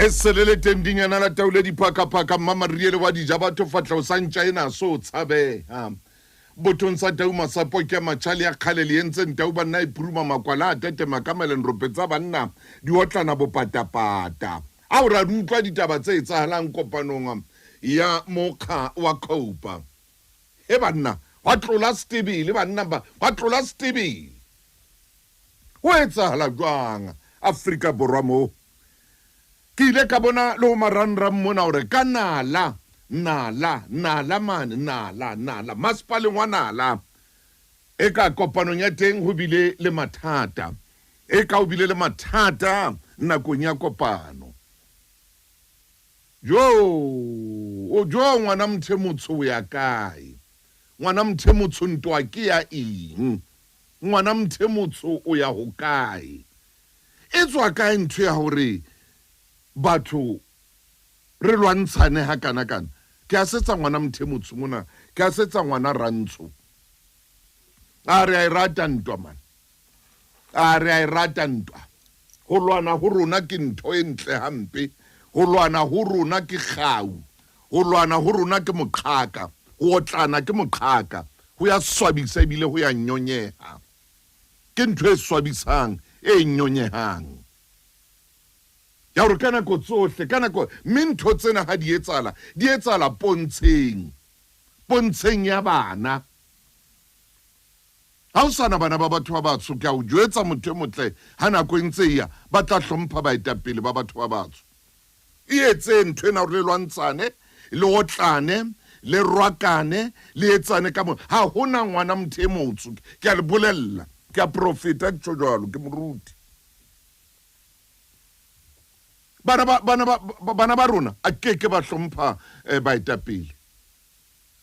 E sele le teng dinyana la taule diphakaphaka mmamariele wa dija batho fatlhego sa ntša e naso o tshabeha. Bothong sa tau masapo ke a matšha le ya kgale le entseng tau banna e phuruma makwala a tetema ka melenrope tsa banna di otlana bopatapata. Ao ra di utlwa ditaba tse etsahalang kopanong ya mokga wa Cope. He banna, gwa tlola setebele banna ba, gwa tlola setebele. Go etsahala jwang Afrika Borwa mo? Ke ile ka bona le go marangrang mona gore ka Nala, Nala, Nala mane, Nala, Nala, masepaleng wa Nala, eka kopanong ya teng go bile le mathata. Eka o bile le mathata nakong ya kopano. Joo, joo ngwana Mthemotsho o ya kae? Ngwana Mthemotsho ntwa ke ya eng? Ngwana Mthemotsho o ya hokae? E tswa kae ntho ya hore batho re lwantshane hakana-kana? Ke a setsa ngwana Mthemotsho mona, ke a setsa ngwana Rantsho. A re a e rata ntwa man. A re a e rata ntwa. Ho lwana ho rona ke ntho e ntle hampe. Ho lwana ho rona ke kgau. Ho lwana ho rona ke moqhaka. Ho otlana ke moqhaka. Ho ya swabisa ebile ho ya nyonyeha. Ke ntho e swabisang, e nyonyehang. Ya hore ka nako tsohle, ka nako, mme ntho tsena ha di etsahala, di etsahala pontsheng, pontsheng ya bana. Ha ho sa na bana ba batho ba batsho, ke a o jwetsa motho e motle, ha nako e ntse e ya, ba tla hlompha baetapele ba batho ba batsho. E etseng ntho ena hore le lwantshane, le otlane, le rwakane, le etsane ka mo. Ha ho na ngwana motho e motsho, ke a le bolella, ke a profeta, ke tjho jwalo, ke moruti. Bana ba, bana ba, bana ba rona a ke ke ba hlompha eh, baetapele.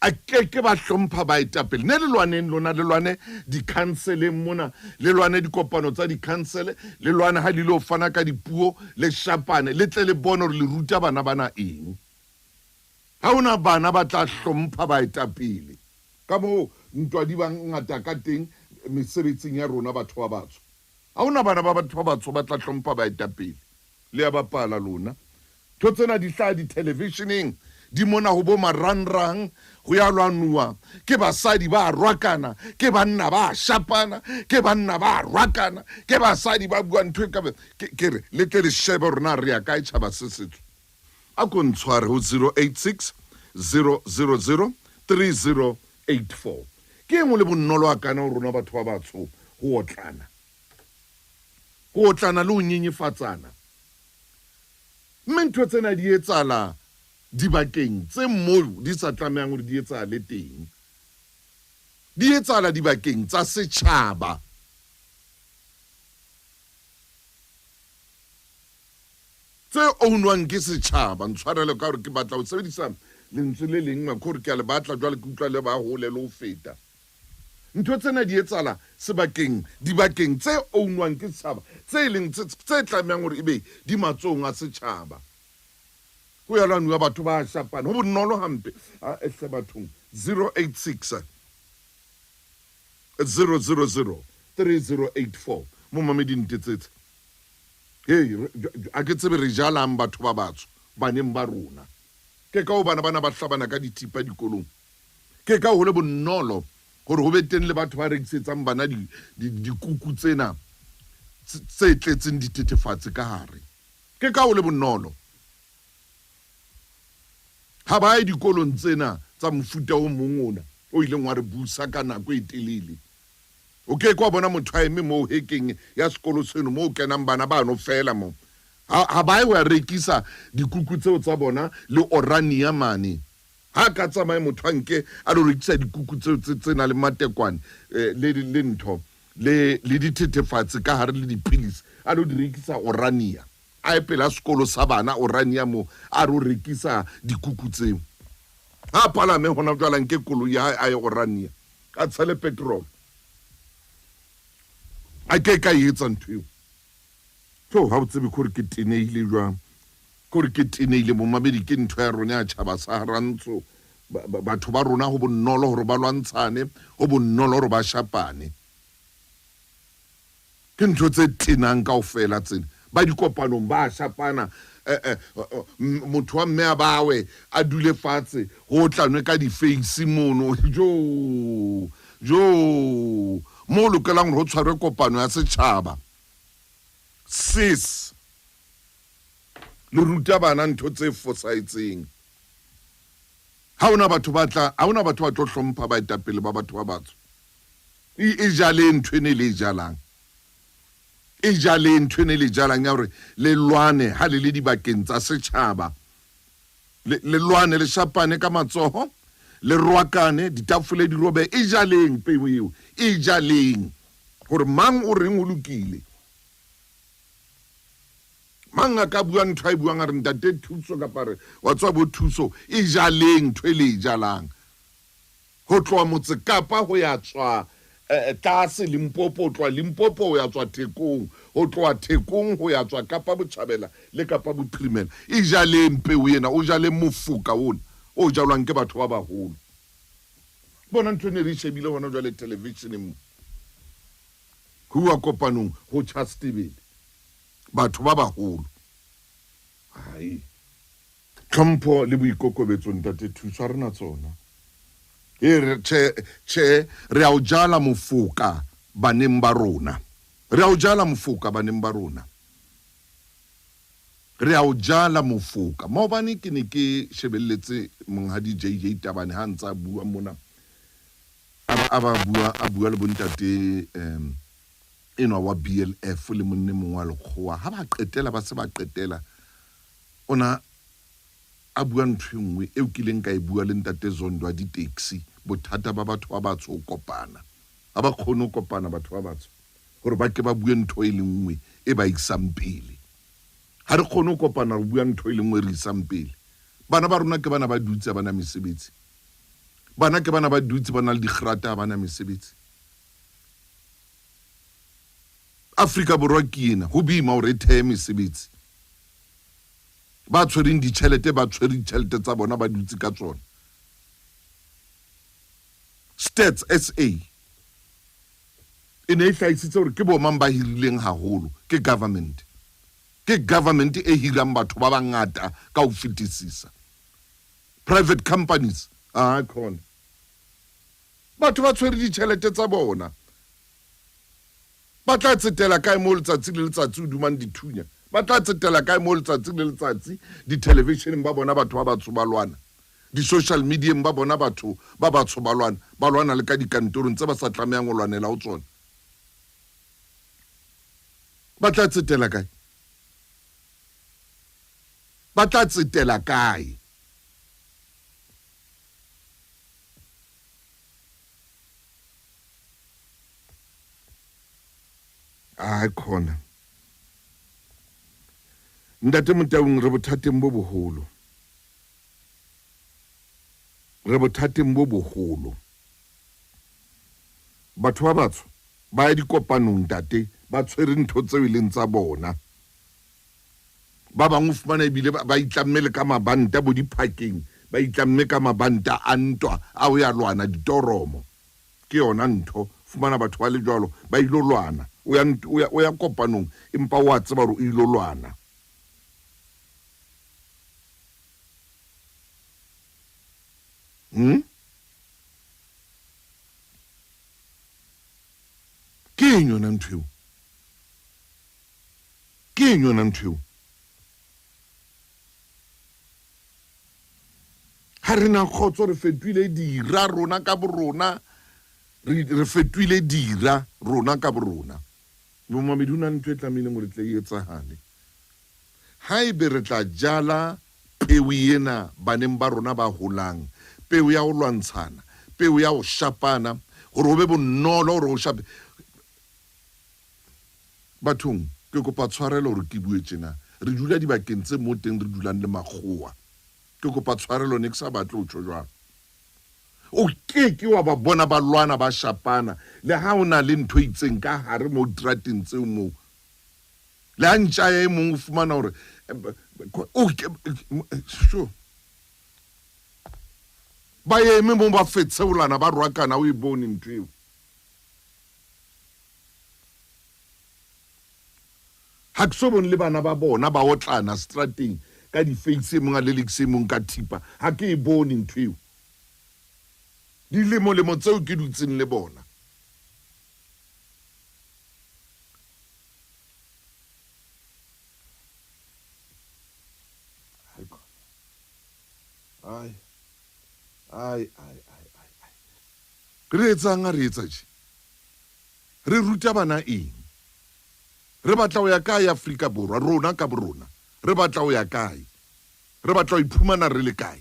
A ke ke ba hlompha baetapele. Ne le lwaneng lona, le lwane dikhanseleng mona, le lwane dikopano tsa dikhansele, le lwane ha le ilo fana ka dipuo, le shapane, le tle le bone hore le ruta bana bana eng. Ha ho na bana ba tla hlompha baetapele. Ka moo ntwa di bang ngata ka teng mesebetsing ya rona batho ba batsho. Ha ho na bana ba batho ba batsho ba tla hlompha baetapele. Le a bapala lona. Ntho tsena di hlaha dithelevisheneng, di mona ho bo marangrang, ho ya lwanuwa, ke basadi ba rwakana, ke banna ba shapana, ke banna ba rwakana, ke basadi ba bua ntho e ka ke, ke re le tle le shebe hore na re ya kae tjhaba se setsho. A ko ntshware ho 086 000 3084. Ke eng o le bonolo hakana ho rona batho ba batsho ho otlana? Ho otlana le ho nyenyefatsana. Mme ntho tsena di etsahala dibakeng tse moo di sa tlamehang hore di etsahale teng. Di etsahala dibakeng tsa setjhaba. Tse ownwang ke setjhaba. Ntshwarele ka hore ke batla ho sebedisa lentswe le leng ke hore ke a le batla jwale ke utlwa le ba hole le ho feta. Ntho tsena di etsahala sebakeng, dibakeng tse ownwang ke setjhaba, tse e leng tse, tse tlamehang hore ebe di matsohong a setjhaba. Ho ya lwanuwa batho ba shapana, ho bonolo hampe. A hle bathong, 086 000 3084. Momamedi ntetsetse. Hei, a ke tsebe re jalang batho ba batsho baneng ba rona. Ke ka hoo bana bana ba hlabana ka dithipa dikolong. Ke ka ho le bonolo hore ho be teng le batho ba rekisetsang bana dikuku tsena tse tletseng dithethefatsi ka hare. Ke ka ho le bonolo. Ha ba ye dikolong tsena tsa mofuta o mong ona o ileng wa re busa ka nako e telele. O ke ke wa bona motho a eme moo hekeng ya sekolo seno moo kenang bana bano feela moo. Ha ba ye ho ya rekisa dikuku tseo tsa bona le Orania mane. Ha a ka tsamaye motho a nke a lo rekisa dikuku tseo tse, tse nang le matekwane eh, le, le ntho le, le dithethefatsi ka hare le dipilisi a lo di rekisa Orania. A ye pela sekolo sa bana Orania moo a re o rekisa dikuku tseo. Ha a palame hona jwale a nke koloi ya hae a ye Orania a tshele petrol. A ke ka e etsa ntho eo. Tjo, ha o tsebe kore ke tenehile jwang. Kore ke tenehile momamedi ke ntho ya rona ya tjhaba sa Rantsho. Batho ba rona ho bonolo hore ba lwantshane, ho bonolo hore ba shapane. Ke ntho tse tenang kaofela tsena. Ba dikopanong ba shapana. eh, eh, motho wa mme a bawe a dule fatshe go tlanwe ka di-face mono jo jo mo o lokelang gore go tshwarwe kopano ya setšhaba sis le ruta bana ntho tse fosahetseng ha ona batho ba tla ha ona batho ba tlo hlompha baetapele ba batho ba batsho e, e jale ntho ene le e jalang e jale ntho ene le jalang ya gore le lwane ha le le dibakeng tsa setšhaba le lwane le shapane ka matsoho le rwakane ditafole di robe e jaleng peo eo e jaleng gore mang o reng o lokile mang a ka bua ntho a e buang a re ntate thuso kapa re wa tswa bo thuso e jaleng ntho e le e jalang ho tloha motse kapa ho ya tswa eh, tlase limpopo ho tloha limpopo ho ya tswa thekong ho tloha thekong ho ya tswa kapa botjhabela le kapa bophirimela e jaleng peo ena o jaleng mofoka ona o jalwang ke batho ba baholo bona ntho e ne re e shebile hona jwale televisioneng mo ho uwa kopanong ho tjha setebele batho ba baholo hai Tlhompho le boikokobetso ntate Thuso ha re na tsona. E re tjhe tjhe re a o jala mofoka baneng ba rona. Re a o jala mofoka baneng ba rona. Re a o jala mofoka. Maobane ke ne ke shebelletse monghadi JJ Tabane ha ntsa bua mona. A ba bua a bua le bontate um enwa wa BLF le monne mongwe wa lekgowa ha ba qetela ba se ba qetela O na a bua ntho e nngwe eo kileng ka e bua le Ntate Zondo wa di-taxi, bothata ba batho ba batsho ho kopana. Ha ba kgone ho kopana batho ba batsho hore ba ke ba bue ntho e le nngwe e ba isang pele. Ha re kgone ho kopana re bua ntho e le nngwe e re isang pele. Bana ba rona ke bana ba dutse ha ba na mesebetsi. Bana ke bana ba dutse ba na le digrata ha ba na mesebetsi. Afrika Borwa ke ena, ho boima hore e thehe mesebetsi. Ba tshwereng ditjhelete ba tshwere ditjhelete tsa bona ba dutse ka tsona. Stats SA e ne e hlahisitse hore ke bomang ba hirileng haholo, ke government. Ke government e hirang batho ba bangata ka ho fetisisa. Private companies, ah khona. Batho ba tshwere ditjhelete tsa bona. Ba tla tsetela kae moo letsatsi le letsatsi o dumang dithunya? Ba tla tsetela kae moo letsatsi le letsatsi dithelevisheneng ba bona batho ba batsho ba lwana? Di-social medieng ba bona batho ba batsho ba lwana, ba lwana le ka dikantorong tse ba sa tlamehang ho lwanela ho tsona. Ba tla tsetela kae? Ba tla tsetela kae? Ai khona. Ntate Motaung re bothateng bo boholo. Re bothateng bo boholo. Batho ba batsho ba ya dikopanong ntate ba tshwere ntho tseo e leng tsa bona. Ba bang o fumana ebile ba itlamme le ka mabanta bo diphakeng, ba itlamme ka mabanta a ntwa a ho ya lwana ditoromo. Ke yona ntho, fumana batho ba le jwalo ba ilo lwana. O ya, o ya, o ya kopanong empa o a tseba hore o ilo lwana. Hmm? Ke eng yona ntho eo? Ke eng yona ntho eo? Ha re na kgotso re fetohile dira rona ka borona re re fetohile dira rona ka borona. Momamedi ho na le ntho e tlamehileng hore tle e etsahale. Haebe re tla jala peo ena baneng ba rona ba holang, peo ya ho lwantshana, peo ya ho shapana, hore ho be bonolo hore o shape. Bathong, ke kopa tshwarelo hore ke bue tjena. Re dula dibakeng tse moo teng re dulang le makgowa. Ke kopa tshwarelo, ne ke sa batle ho tjho jwalo. O ke ke wa ba bona ba lwana ba shapana, le ha ho na le ntho e itseng ka hare moo diterateng tseo moo. Le ha ntja ya e mong o fumana hore o ke sure. Ba eme moo ba fetsheolana ba rwakana o e bone ntho eo. Ha ke so bone le bana ba bona ba otlana strateng ka di-face e mong a lelekise e mong ka thipa. Ha ke e bone ntho eo. Dilemo-lemo tseo ke dutseng le bona. Ai. Ai, ai, ai, ai, ai. Re etsang ha re etsa tje? Re ruta bana eng? Re batla ho ya kae Afrika Borwa? Rona ka borona, re batla ho ya kae? Re batla ho iphumana re le kae?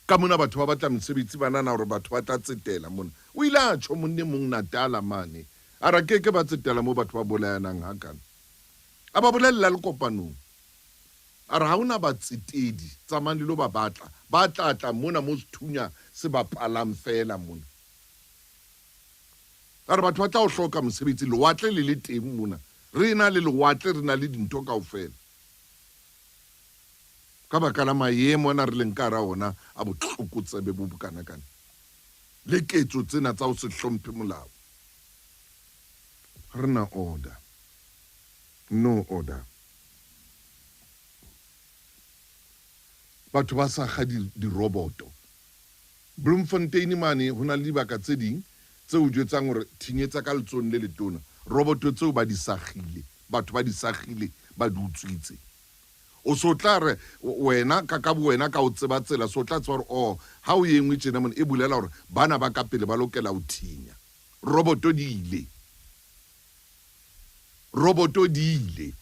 Ka mona batho ba batla mesebetsi ba nahana hore batho ba tla tsetela mona. O ile a tjho monne mong Natala mane. A re a ke ke ba tsetela moo batho ba bolayanang hakana. A ba bolella le kopanong. A re ha ho na batsetedi, tsamayang le lo ba batla. Ba tla tla mona mo sethunya se bapalang feela mona. A re batho ba tla o hloka mosebetsi, lewatle le le teng mona. Re ena le lewatle, re na le dintho kaofela. Ka baka la maemo ana re leng ka hara ona a botlokotsebe bo bokanakana le ketso tsena tsa ho se hlomphe molao. Ha re na order. No order. Batho ba sakga diroboto. Bloemfontein mane ho na le dibaka tse ding tse o jwetsang hore thinyetsa ka letsohong le letona. Roboto tseo ba di sakgile, batho ba di sakgile, ba di utswitse. O se o tla re wena ka ka bowena ka o tseba tsela, se o tla tseba hore oh ha o engwe tjena mona e bolela hore bana ba ka pele ba lokela ho thinya. Roboto di ile. Roboto di ile.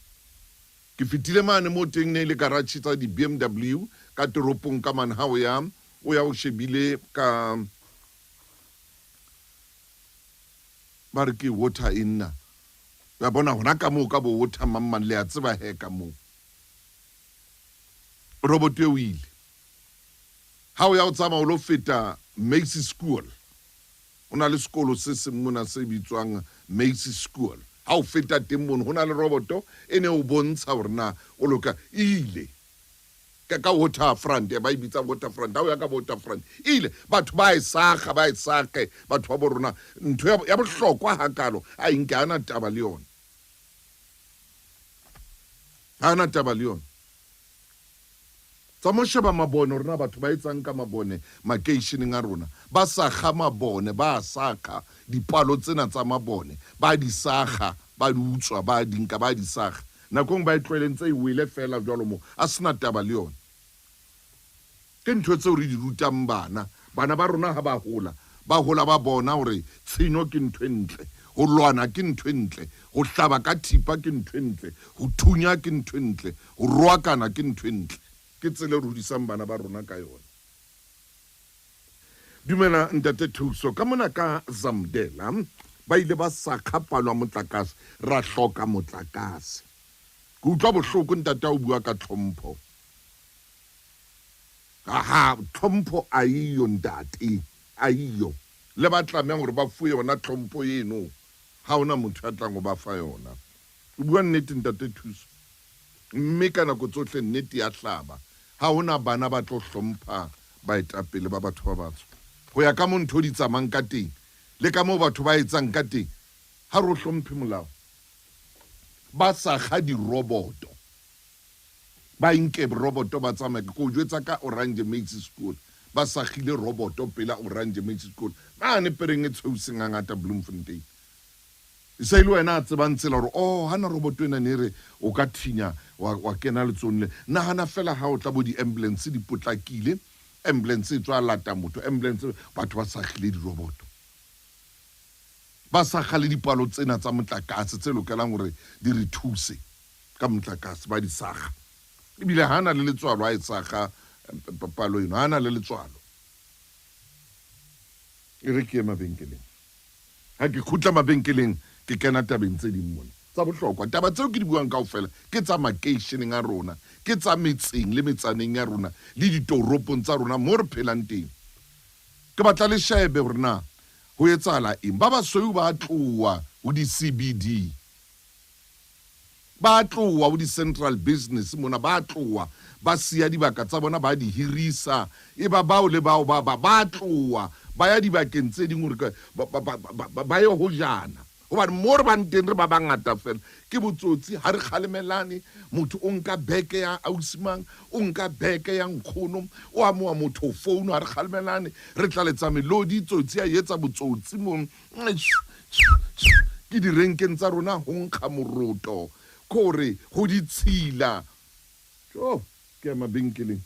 Ke fetile mane moo teng ne e le garage tsa di-BMW ka toropong ka mane ha o ya o ya o shebile ka ba re ke water inna ya bona hona ka moo ka bo water mang mang le a tseba he ka moo roboto eo ile ha o ya o tsamaya o lo feta Macy School Ho na le sekolo se seng mona se bitswang Macy School. Ha o feta teng mono, ho na le roboto e ne o bontsha hore na o loka e ile ka ka waterfront, ba e bitsa waterfront. Ha o ya ka waterfront, e ile batho ba e sakga, ba e sakge batho ba bo rona. Ntho ya, ya bohlokwa hakalo a e nke, ha na taba le yona, ha na taba le yona. Tsa mo sheba mabone hore na batho ba etsang ka mabone makeisheneng a rona. Ba sakga mabone, ba a sakga dipalo tsena tsa mabone, ba di sakga, ba di utswa, ba di nka, ba di sakga. Nako engwe ba e tlohele ntse e wele feela jwalo moo, a sena taba le yona. Ke ntho tseo re di rutang bana. Bana ba rona ha ba hola, ba hola ba bona hore tshenyo ke ntho e ntle, ho lwana ke ntho e ntle, ho hlaba ka thipa ke ntho e ntle, ho thunya ke ntho e ntle, Ho roakana ke ntho e ntle. Ke tsela e re hodisang bana ba rona ka yona. Dumela Ntate Thuso. Ka mona ka Zamdela ba ile ba sakga palo ya motlakase, ra hloka motlakase. Ke utlwa bohloko ntate ha o bua ka tlhompho. Aha, tlhompho a eyo ntate, a eyo. Le ba tlamehang hore ba fuwe yona tlhompho eno, ha hona motho ya tlang ho ba fa yona. O bua nnete ntate Thuso. Mme ka nako tsohle nnete ya hlaba. Ha ho na bana ba tlo hlompha baetapele ba batho ba batsho. Ho ya ka mo ntho di tsamang ka teng le ka moo batho ba etsang ka teng, ha re o hlomphe molao. Ba sakga diroboto. Ba nke roboto ba tsamaye. Ke o jwetsa ka Oranje Meisie School. Ba sakgile roboto pela Oranje Meisie School mane pereng e tshweu sengangata Bloemfontein. E se e le wena a tsebang tsela gore, oh, hana roboto ena ne e re o ka thinya wa, wa kena letsong le. Nahana fela ha o tla bo di-ambulance di potlakile, ambulance e tswa lata motho, ambulance, batho ba sakgile diroboto. Ba sakga le dipalo tsena tsa motlakase tse lokelang hore di re thuse ka motlakase, ba di sakga. Ebile ha na le letswalo ha e sakga palo eno, ha na le letswalo. E re ke ye mabenkeleng. Ha ke khutla mabenkeleng, ke kena tabeng tse ding mona tsa bohlokwa. Taba tseo ke di buang kaofela ke tsa makeisheneng a rona, ke tsa metseng le metsaneng ya rona le ditoropong tsa rona mo re phelang teng. Ke batla le shebe hore na ho etsahala eng. Ba basweu ba tloha ho di-CBD. Ba tloha ho di-central business mona, ba tloha ba siya dibaka tsa bona, ba di hirisa. E ba bao le bao ba ba ba tloha. Ba ya dibakeng tse ding hore ba ye ho jana. Hobane mo re bang teng re ba bangata fela. Ke botsotsi, ha re kgalemelane. Motho o nka beke ya ausi mang, o nka beke ya nkgono, o amoha motho founu, ha re kgalemelane. Re tla letsa melodi, tsotsi a etsa botsotsi mo. Ke direnkeng tsa rona ho nkga moroto, ke hore ho ditshila. Tjo, ke ya mabenkeleng.